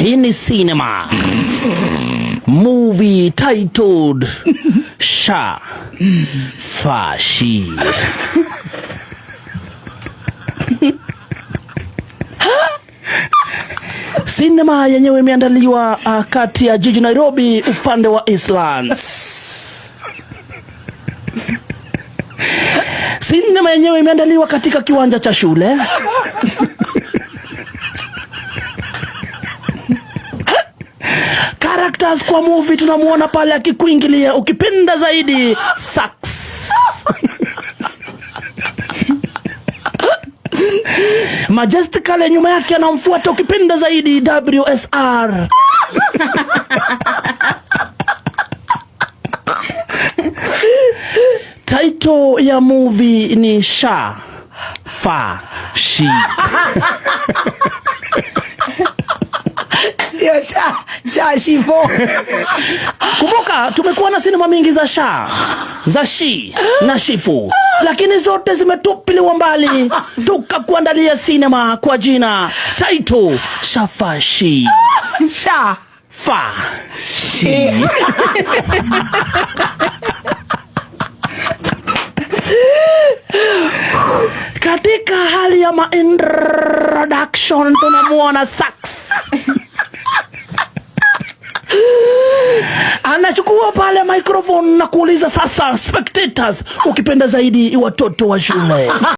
Hii ni cinema movie titled Sha Fashi. Sinema yenyewe imeandaliwa kati ya jiji Nairobi upande wa Eastlands. Sinema yenyewe imeandaliwa katika kiwanja cha shule. Characters kwa movie tunamuona pale akikuingilia, ukipenda zaidi sax. Majestically nyuma yake anamfuata, ukipenda zaidi WSR. Title ya movie ni Sha Fa Shi. Sio sha sha shifo. Kumbuka tumekuwa na sinema mingi za sha za shi na shifu, lakini zote zimetupiliwa mbali, tukakuandalia sinema kwa jina title Shafashi Sha Fa Shi. Katika hali ya ma introduction tunamuona Sax anachukua pale microphone na kuuliza sasa, spectators, ukipenda zaidi watoto wa shule.